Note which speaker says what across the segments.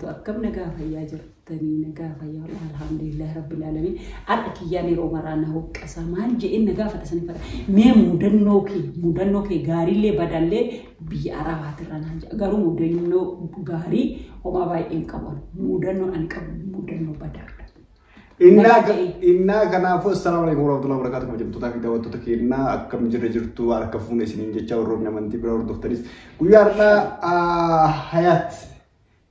Speaker 1: Wabarakaatu. Akkam nagaa fayyaa jirtanii? Nagaa fayyaa, alhamdulillah rabbil alamin. Har'a kiyyaan yeroo maraa na hoqqasa. Maal jedheen na gaafata sani fadha. Mee mudannoo kee gaariillee badallee biyya Arabaatirra naan jedha. Garuu mudannoo gaarii homaa baay'een qabu. Mudannoo ani qabu mudannoo badaadha.
Speaker 2: Innaa kanaafuu, assalaamu alaikum warahmatullahi wabarakatuh. Kabajamtootaa fi daawwattoota keenyaa, akkam jirra jirtu? Harka fuune isiniin jecha. Warroonni amantii bira hordoftanis, guyyaa har'aa Hayaat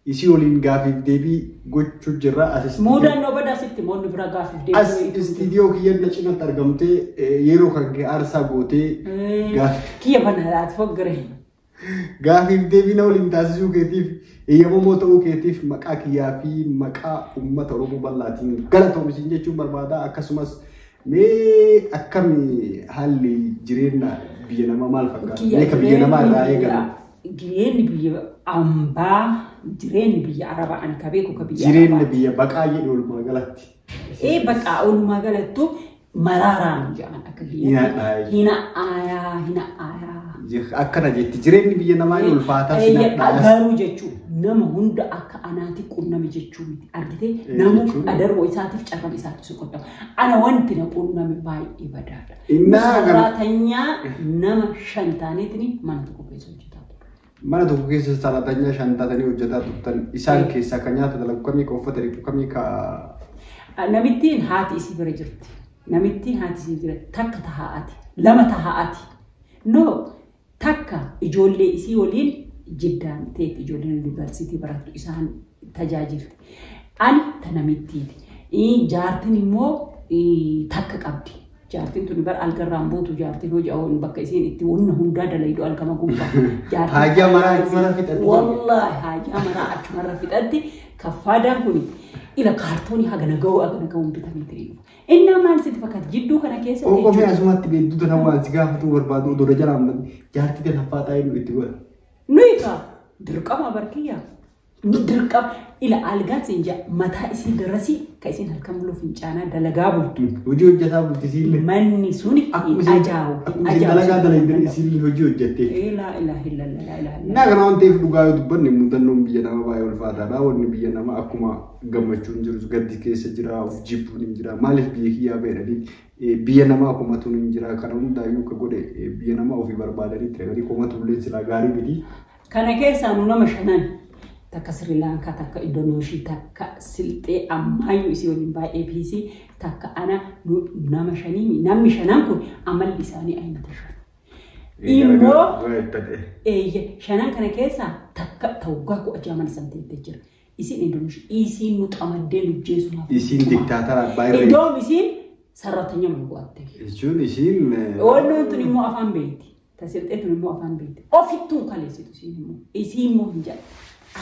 Speaker 2: isii waliin gaafiif deebii gochuu jirra. As
Speaker 1: Mudannoo badaa sitti moonni bira gaafiif
Speaker 2: as
Speaker 1: deebii.
Speaker 2: Istiidiyoo kiyyan na cinatti argamtee, yeroo kan kee aarsaa gootee
Speaker 1: Kiyya bana laati foggare.
Speaker 2: gaafiif deebii na waliin taasisuu keetiif, eeyyamamoo ta'uu keetiif, maqaa kiyyaa fi maqaa uummata Oromoo bal'aatiin galatoomi jechuun barbaada. Akkasumas mee akkami haalli jireenya biyya namaa maal fakkaata? Mee ka biyya namaa irraa eegalu.
Speaker 1: Jireenyi biyya ambaa, jireenyi biyya Arabaa, ani ka beeku ka biyya
Speaker 2: Jireenya
Speaker 1: Arabaati.
Speaker 2: biyya baqaa jedhu walumaa galatti.
Speaker 1: Ee, baqaa walumaa galattu maraaraan jedhan akka biyyatti.
Speaker 2: Hina
Speaker 1: Hina aayaa, hina aayaa.
Speaker 2: Akkana jetti, jireenyi biyya namaa ni ulfaataa si nadhaas.
Speaker 1: Garuu jechuun nama hunda akka anaati qunname jechuu miti. Argitee, nama adaroo isaatiif carrama isaatiif si qunnama. Ana wanti na qunname baay'ee badaadha. Saraatanyaa nama shan taaneetini mana tokko keessa hojjetaa ture.
Speaker 2: Mana tokko keessa saraatanyaa shan taatanii hojjetaa turtan. Isaan keessaa kan nyaata dalagu kamii, ka uffata dhiqu kamii, ka
Speaker 1: Namittiin haati isii bira jirti. Namittiin haati isii bira takka tahaa'ati. Lama tahaa'ati. No, takka ijoollee isii waliin Jiddaan teetti, ijoolleen yuunivarsiitii barattu isaan tajaajilti. Ani ta namittiiti. Jaartiin immoo takka qabdi. Jaartiin tuni bara algarraan buutu, jaartiin hojii bakka isiin itti wanna hundaa dalaydu algama gubbaa.
Speaker 2: Haajaa maraa achumarra fixatti.
Speaker 1: Wallaahi, haajaa maraa achumarra fixatti. Kaffaadaan kuni ila kaartoonii hagana ga'u hagana ga'uun bitamee ta'e dhufa. Innaa maal sitti fakkaata jidduu kana keessa?
Speaker 2: Qophii asumatti beektuu tana waan si gaafatu barbaadu odoo jalaan jaartii tana faaxaa inni itti godha.
Speaker 1: Nuyi kaa dirqama barkiyyaa. Nu dirqama ila algaan siin jaa mataa isii garasii ka isiin halkan buluu fincaanaa dalagaa bultu.
Speaker 2: Hojii hojjetaa bulti isiillee.
Speaker 1: Manni suni hin ajaa'u.
Speaker 2: Akkuma isin dalagaa dalaydan isiillee hojii hojjettee.
Speaker 1: Laa ilaaha illallah, laa ilaaha
Speaker 2: Innaa kana waan ta'eef, dhugaa yoo dubbanne, muuxannoon biyya namaa baay'ee ulfaataadha. Wanni biyya namaa akkuma gammachuun jirus gaddi keessa jira, of jibbuun hin jira. Maaliif biyya kiyyaa baheedhanii biyya namaa komatuun hin jira. Kana hundaayyuu akka godhe biyya namaa ofii barbaadanii itti dhaqanii komatuullee silaa gaarii miti.
Speaker 1: Kana keessaa nu nama shanan, takka Sri Lankaa, takka Indoneeshii, takka Silxee ammaayyuu isii waliin baay'ee piisii, takka ana, nama shanii. Namni shanan kun amalli isaanii aynata shan. Immoo eeyye, shanan kana keessaa takka tawgaa 16 mana san teettee jira. Isiin Indoneeshii, isiin nu xamaddee nu jeesumaaf.
Speaker 2: Isiin diktaatara abbaa irree.
Speaker 1: Iddoon isiin sarratanya mana go'atte.
Speaker 2: Jechuun isiin.
Speaker 1: Wannoon tun immoo afaan beekti. Tasilxee tun immoo afaan beekti. Ofittuun kaleessitu isiin immoo. Isiin immoo hin jedhu.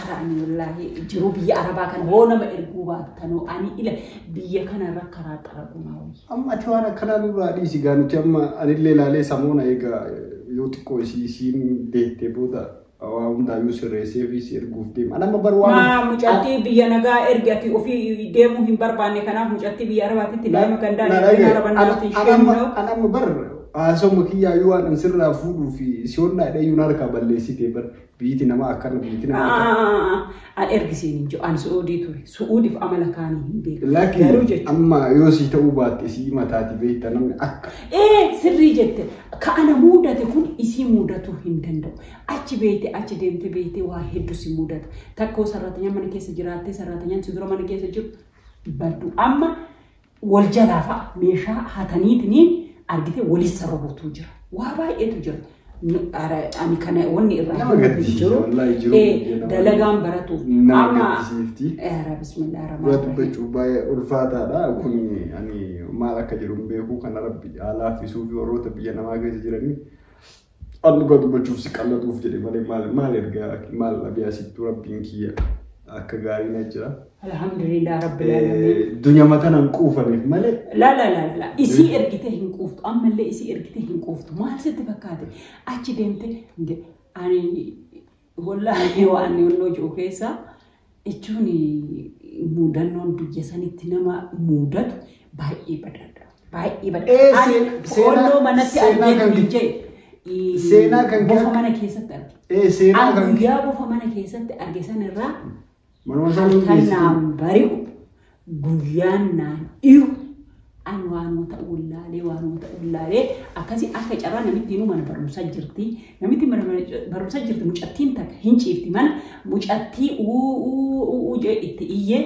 Speaker 1: Ara ani wallaahi jiruu biyya Arabaa kana hoo nama erguu baattanoo, ani ila biyya kanarra karaa xaragumaa wayya.
Speaker 2: Amma ati waan akkanaa nurraa dhiisi gaa. Nuti amma anillee ilaalee samoona egaa yoo xiqqoo isii isiin deettee booda waa hundaayyuu sirreessee fi si erguuf deema. Ani amma bar waan.
Speaker 1: Maa mucattii biyya nagaa ergi? Ati ofii deemuu hin barbaanne, kanaaf mucattii biyya Arabaatitti daa'ima gandaan ergina Arabannaatti isheen.
Speaker 2: An amma bar haasawma kiyyaayyuu waan an sirraa fuudhuu fi si'oonnaa dheeyyuun harkaa balleessitee bar, biyyiti namaa akkana, biyyiti namaa akkana.
Speaker 1: An ergisiin hin jiru. Ani Su'uudii ture. Su'uudiif amala kaanii hin beeku.
Speaker 2: Lakki,
Speaker 1: Garuu jechuudha.
Speaker 2: amma yoo sii ta'uu baatte sii mataati beekta namni akka.
Speaker 1: Ee, sirrii jette. Ka ana mudate kun isii mudatuu hin danda'u. Achi beekte, achi deemte beekte, waa hedduu si mudata. Takkoo sarratanyaan mana keessa jiraattee, sarratanyaan si dura mana keessa jiru baddu. Amma wal jalaa fa'a meeshaa hataniitiniin argite walis sararootu jira. Waa baay'eetu jira. Ani kana wanni irraa
Speaker 2: Nama gaddisiisa
Speaker 1: jiru.
Speaker 2: wallaahi jiru biyya namaa.
Speaker 1: Dalagaan baratuuf.
Speaker 2: Nama
Speaker 1: Amma
Speaker 2: gaddisiifti.
Speaker 1: Era bismillah
Speaker 2: Dhugaa
Speaker 1: rahmaan rahim.
Speaker 2: dubbachuu baay'ee ulfaataadha. Kun ani maal akka jedhu hin beeku. Kana Rabbi haa laaffisuu fi warroota biyya namaa keessa jiranii. An dhugaa dubbachuuf si qallatuuf jedhe malee maal maal ergaa maal dhabee asittuu Rabbiin kiyya akka gaarii na jira.
Speaker 1: Alhamdulillah rabbil alamin.
Speaker 2: Dunyama tanan quufaniif malee.
Speaker 1: La la la la, isii ergitee hin quuftu, ammallee isii ergitee hin quuftu. Maal sitti fakkaate? Achi deemte ani wallaahi waan onnoo jiru keessa jechuun mudannoon biyya sanitti nama mudatu baay'ee badaadha. Baay'ee badaadha. Ani onnoo manatti
Speaker 2: Seenaa kan
Speaker 1: argee hin jee
Speaker 2: Seenaa kan
Speaker 1: bofa mana keessatti arge.
Speaker 2: Seenaa
Speaker 1: Ani
Speaker 2: kan
Speaker 1: guyyaa bofa mana keessatti arge sanirraa
Speaker 2: Manuma isaanii
Speaker 1: Halkan
Speaker 2: geessitu.
Speaker 1: naan bari'u, guyyaan naan dhiyu, ani waanuma ta'u wallaalee, waanuma ta'u wallaalee. Akkasii akka carraa namittiin mana barumsaa jirti. Namitti mana barumsaa jirti, mucattiin takka hin ciifti mana mucattii uu jee itti iyyee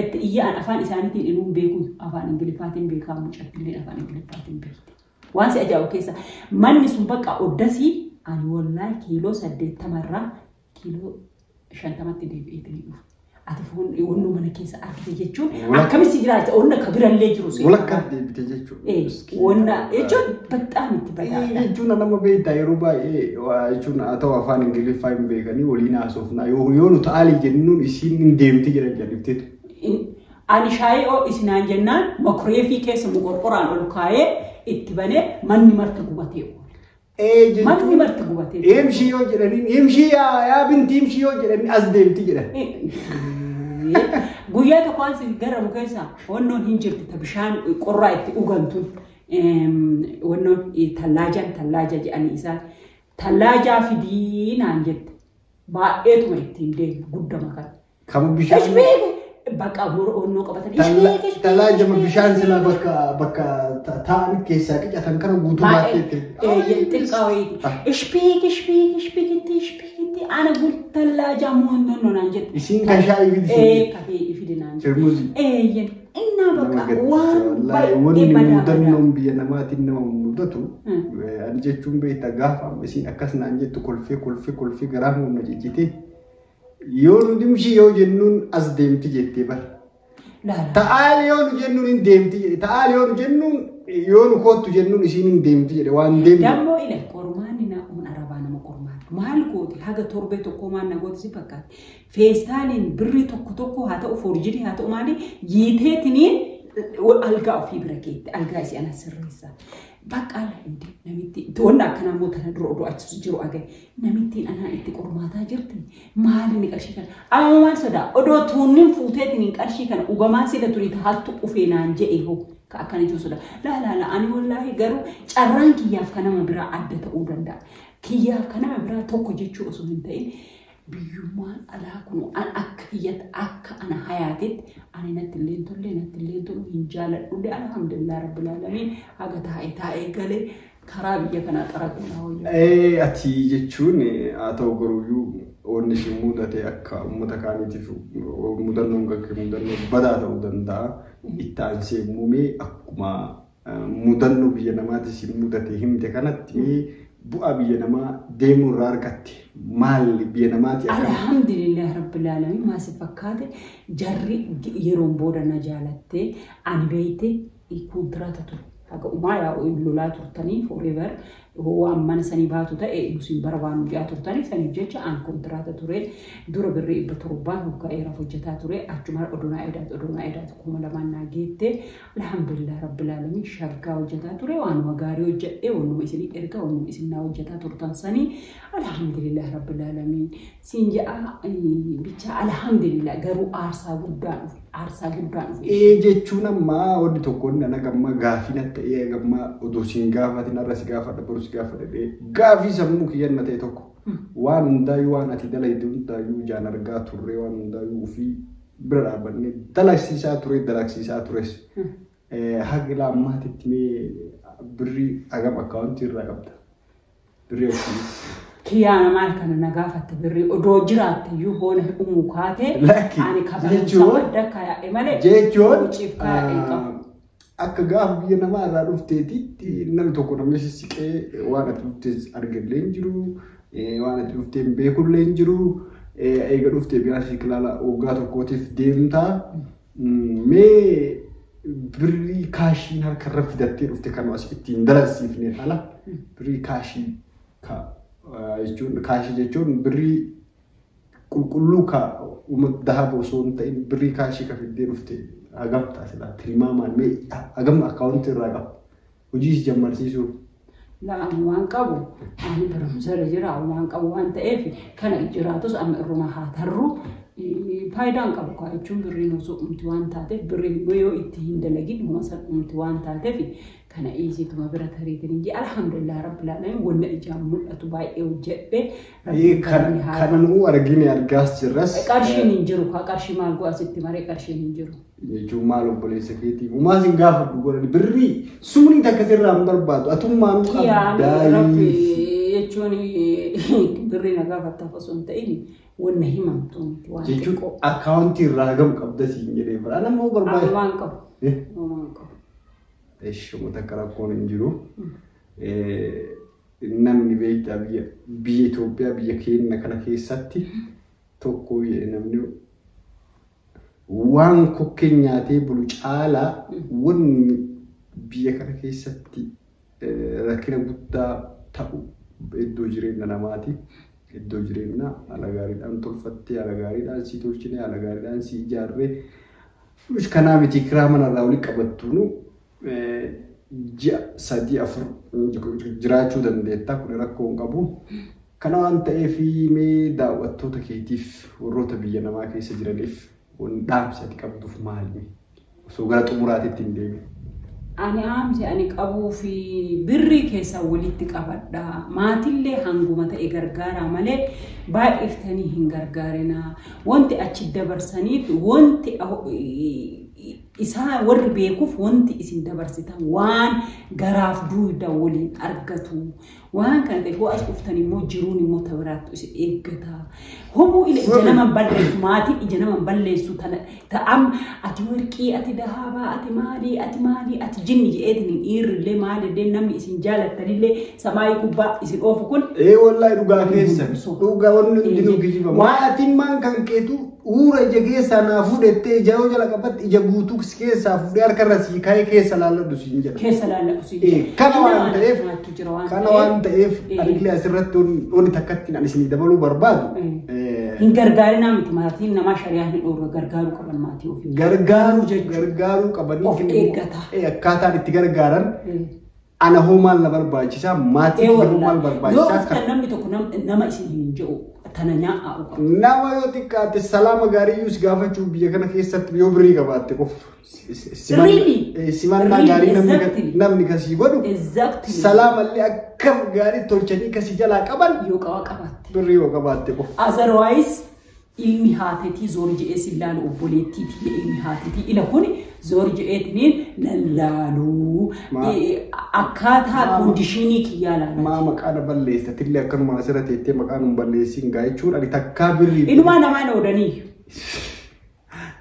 Speaker 1: itti iyyee. An afaan isaaniitiin inuu beeku, afaan Ingiliffaatiin beekaa, mucattiillee afaan Ingiliffaatiin beekti. Waan si ajaa'ibu keessa manni sun bakka oddasii ani wallaahi kiiloo 80rraa kiiloo 50tti deebi'eetiin dhufe. Ati foon wannoo mana keessa argite jechuun akkamitti jiraata, onna ka birallee jiru si.
Speaker 2: Walakkaa deebite jechuudha.
Speaker 1: Wanna jechuun baxxaan itti badaadha.
Speaker 2: Jechuun nama beektaa yeroo baay'ee waa jechuun haa ta'u afaan Ingiliffaa hin beekanii waliin haasofnaa, yoo nu ta'aalii jennuun isiin hin deemti jedhan jallifteetu.
Speaker 1: Ani shaayii oo isinaan jennaan makureefii keessa muqorqoraan ol kaayee itti banee manni marti gubatee oole.
Speaker 2: Ee
Speaker 1: Manni
Speaker 2: jechuun
Speaker 1: marti gubatee oole.
Speaker 2: Imshii yoo jedhaniin, imshii yaa binti, imshii yoo jedhaniin as deemti jedhan.
Speaker 1: Guyyaa tokko waan si garamu keessa wannoon hin jirti, ta bishaan qorraa itti dhugantu, wannoon tallaajaan, tallaaja jedhanii isaan, tallaajaa fidii naan jette. Baay'eetuma ittiin deemu guddama kana.
Speaker 2: Kama bishaan.
Speaker 1: Ishbee bakka onnoo qabatan.
Speaker 2: Tallaajama bishaan silaa bakka taa'an keessaa qicatan kana guutuu baattee itti.
Speaker 1: Xiqqaa wayiiti. Ishbiik ishbiik ishbiikitti ishbiikitti ana tallaaja moonnoo naan jette.
Speaker 2: Isiin kan shaayii fidi.
Speaker 1: Ee, kafee fidi naan jette.
Speaker 2: Firmuuzii.
Speaker 1: Eeyyen innaa bakka waan baay'ee
Speaker 2: Wanni
Speaker 1: badaa badaa.
Speaker 2: Mudannoon biyya namaatiin nama mudatu, ani jechuun beektaa, gaafa amma isiin akkas naan jettu kolfee kolfee kolfee garaa humna ciccite, yoo nu dimshii yoo jennuun as deemti jettee bara.
Speaker 1: Laala.
Speaker 2: Ta'aali yoo nu jennuun hin deemti jedhe. Ta'aali yoo nu jennuun, yoo nu koottu jennuun isiin hin deemti jedhe, waan deemtu.
Speaker 1: Dammoo ila qormaanni na on arabaa nama qormaani. Maal gooti haga torbee tokko maal na gooti si fakkaate. Feestaaliin birrii tokko tokko haa ta'u, forjidii haa ta'u, maali jiiteetiniin algaa ofii bira geette, algaa isii ana sirreessa. Bakka ala indi namitti wanna akkanaa immoo tana dura odoo achi jiru agay namittiin anaan itti qormaataa jirti, maali ni qarshii kana. Amma maal sodaa odoo tuunnin fuuteetiniin qarshii kana ugamaa sila turii hattu ufee naan je'e hoo ka akkana jiru sodaa. Laa laa laa, ani wallaahi garuu carraan kiyyaaf kan nama biraa adda ta'uu danda'a. Kiyyaaf kan nama biraa tokko jechuu osoo hin ta'in, biyyummaan alaa kun an akka kiyyatti, akka ana hayaatetti, ani natti illee hin tolle, natti illee hin tolu, hin jaaladhullee. Alhamdulillah rabbil aalamiin, haga taa'ee taa'ee galee karaa biyya kanaa xaraquun wayyaa.
Speaker 2: Ati jechuun haa ta'u garuuyyuu wanni isin mudate akka uummata kaaniitiif mudannoon gaggee mudannoo badaa ta'uu danda'a. Itti aansee muumee akkuma mudannoo biyya namaati isin mudate himte kanatti, mee bu'aa biyya namaa deemuu irraa argatte maali, biyya namaati akkam?
Speaker 1: Alhamdulillah rabbil aalamiin, maal si fakkaate, jarri yeroon booda na jaalattee. Ani beeyte kontiraata ture. Haga umaa yaa lolaa turtanii forever waan mana sanii baatu ta'e nusin barbaannu ji'a turtanii saniif jecha an kontiraata ture. Dura birrii 700n hoggaa dheeraaf hojjetaa ture, achuma odonaa edaatu odonaa edaatu 2000 naa geette. Alhamdulillah rabbil aalamiin, shaggaa hojjetaa ture, waanuma gaarii hojjedhe, wannuma isinii erga, wannuma isin naa hojjetaa turtan sanii. Alhamdulillah rabbil aalamiin siin ja'a bicha. Alhamdulillah, garuu aarsaa guddaan dhufe, aarsaa guddaan dhufe.
Speaker 2: Ee, jechuun amma wanni tokko inni ana gamma gaafii na ta'ee, gamma odoo siin gaafatin har'a si gaafadha, boru si gaafadha, gaafii sammuu kiyyan na ta'e tokko, waan hundaayyuu, waan ati dalagde hundaayyuu ijaan argaa turre, waan hundaayyuu ofii bira dhaabannee dalagsiisaa ture, dalagsiisaa tures. Haga ilaa ammaatitti mee birrii hagam akkaawuntii irraa qabda? Birrii akkamii?
Speaker 1: Kiyyaana maal kana na gaafatte, birrii odoo jiraatte iyyuu boona uumuu kaate.
Speaker 2: Lakki,
Speaker 1: ani kabaluusa madda kaaya'e malee
Speaker 2: jechuun
Speaker 1: hojiif kaaya'e qabu.
Speaker 2: Akka gaafa biyya namaa irraa dhufteetitti namni tokko namni sissiqee waan ati dhufte argallee hin jiru, waan ati dhuftee hin beekullee hin jiru. Eega dhuftee biyyaa kilaala waggaa tokkootiif deemtaa. Mee birrii kaashiin harka irra fidattee dhufte kan as ittiin dalagsiifneen ala, birrii kaashii jechuun, kaashii jechuun birrii qulqulluu ka uummata dahaba osoo hin ta'in, birrii kaashii ka fiddee dhufte hagam taasisa tilmaamaan, mee hagam akkaawuntii irraa qaba hojii si jammarsiisuu?
Speaker 1: La'aan waan qabu, ani barumsa irra jira, waan qabu waan ta'eef kana jiraatus amma irruma haa tarru. Faayidaan qabu kaa jechuun birriin osoo dhumti waan taateef birriin yoo itti hin dalagin homa san dhumti waan taateef kana dhiisituma bira tariitiin jee alhamdulillah rabbil alamin wanna ijaan mul'atu baay'ee hojjedhe.
Speaker 2: Kana nuu argine argaas jirras.
Speaker 1: Qarshiin hin jiru kaa qarshii maal go'a sitti maree qarshiin hin jiru.
Speaker 2: Jechuun maal obboleessa keetii uumaa sin gaafadhu godhani birrii sumni takka sirraa hin barbaadu atummaan
Speaker 1: qabdaa. Jechuun birrii na gaafattaaf osoo hin ta'in wanna himamtu miti waan
Speaker 2: Jechuun akkaawuntii irraa hagam qabda siin jedhee bara nama barbaadu.
Speaker 1: Waan qabu. Waan qabu.
Speaker 2: Eshi takka rakkoon hin jiru. Namni beektaa biyya Itoophiyaa biyya keenya kana keessatti tokko namni waan kokkee nyaatee bulu caalaa wanni biyya kana keessatti rakkina guddaa ta'u iddoo jireenya namaati. Iddoo jireenyaa haala gaariidhaan tolfattee, haala gaariidhaan sii tolchine, haala gaariidhaan sii ijaarree kanaa miti kiraa manarraa olii qabattuunu ji'a 3 4 jiraachuu dandeetta. Kun rakkoo hin qabu. Kana waan ta'eef mee daawwattoota keetiif warroota biyya namaa keessa jiraniif dhaamsi ati qabduuf maali? Osoo gara xumuraatiitti hin deemin.
Speaker 1: Ani dhaamsi ani qabuu fi birrii keessaa walitti qabadha. Maatillee hanguma ta'e gargaaraa malee baay'iftanii hin gargaarinaa. Wanti achi dabarsaniif wanti isaa warri beekuuf wanti isin dabarsitan waan garaaf duuda waliin argatu. Waan kana ta'eef as dhuftan immoo jiruun immoo tabiraattu isin eeggata. Homuu ija nama balleessu maatiin ija nama balleessu ta'am ati warqii ati dahaabaa ati maalii ati maalii ati jinni jedheetiin dhiirrillee maalillee namni isin jaalattanillee samaayii gubbaa isin oofu kun.
Speaker 2: Wallaahi dhugaa keessa dhugaa wanni hundinuu kijiba. Maatiin maan kan keetu uura ija keessaa naa fuudhettee ija yoo jala qabatte ija guutuu keessaa fuudhee harkarra sii kaa'ee keessa laalladhu siin jedha.
Speaker 1: Keessa laalladhu siin jedha.
Speaker 2: Kana waan ta'eef kana waan ta'eef anillee asirratti wanni takkatti ani isinii dabaluu barbaadu.
Speaker 1: Hin gargaarinaa miti maatiin namaa shari'aa hin dhoorga gargaaruu qaban maatii ofii.
Speaker 2: Gargaaruu qabanii.
Speaker 1: Of eeggata.
Speaker 2: Akkaataan itti gargaaran. Ana hoo maal na barbaachisaa maatii hoo maal barbaachisaa.
Speaker 1: Yoo namni tokko nama isin hin jiru tana nyaa'aa qabu.
Speaker 2: Nama yoo xiqqaate salaama gaarii iyyuu si gaafachuu biyya kana keessatti yoo birrii qabaatte qofa. Simannaa gaarii namni kasii godhu. Salaamallee akkam gaarii tolchanii kasii jalaa qaban.
Speaker 1: Yoo qabaatte.
Speaker 2: Birrii yoo qabaatte qofa.
Speaker 1: Otherwise ilmi haatetii zoor jedhee si laalu obboleettiitii ilmi haatetii ila kun zoor jedheetiniin lallaaluu akkaataa koondishinii kiyyaa laalaa.
Speaker 2: Maa maqaa na balleessa tillee akkanuma asirra teettee maqaa nu balleessiin gaa jechuun ani takkaa birrii.
Speaker 1: Inumaa namaa na oodanii.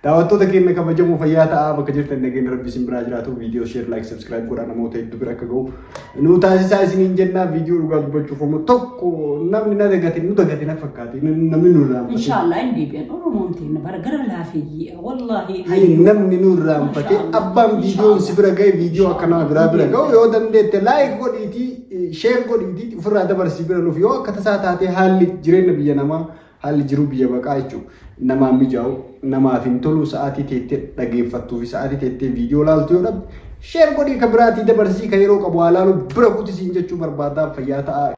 Speaker 2: Daawwattoota keenya kabajamoo fayyaa ta'aa bakka jirtan nageenya rabbi isin biraa jiraatu viidiyoo sheer laayik sabskiraayib godhaa namoota hedduu bira akka ga'u nu taasisaa isiniin jennaa viidiyoo dhugaa dubbachuuf immoo tokko namni na dagate nu dagate na fakkaate namni nu irraanfate.
Speaker 1: Inshaallah hin deebi'an Oromoon teenya bara gara laafeeyyii wallaahi.
Speaker 2: Namni nu irraanfate abbaan viidiyoon si bira ga'e viidiyoo akkanaa biraa bira ga'u yoo dandeette laayik godhiitii sheer godhiitii ofirraa dabarsii bira nuuf yoo akka tasaa taatee haalli jireenya biyya namaa haalli jiruu biyya baqaa jechuudha. Namaan mijaa'u, namaaf hin tolu sa'aatii teettee dhageeffattuu fi sa'aatii teettee viidiyoo laaltu yoo dhabde sheer godhii ka biraatii dabarsii ka yeroo qabu haa laalu bira kutisiin jechuu barbaadaa fayyaa ta'aa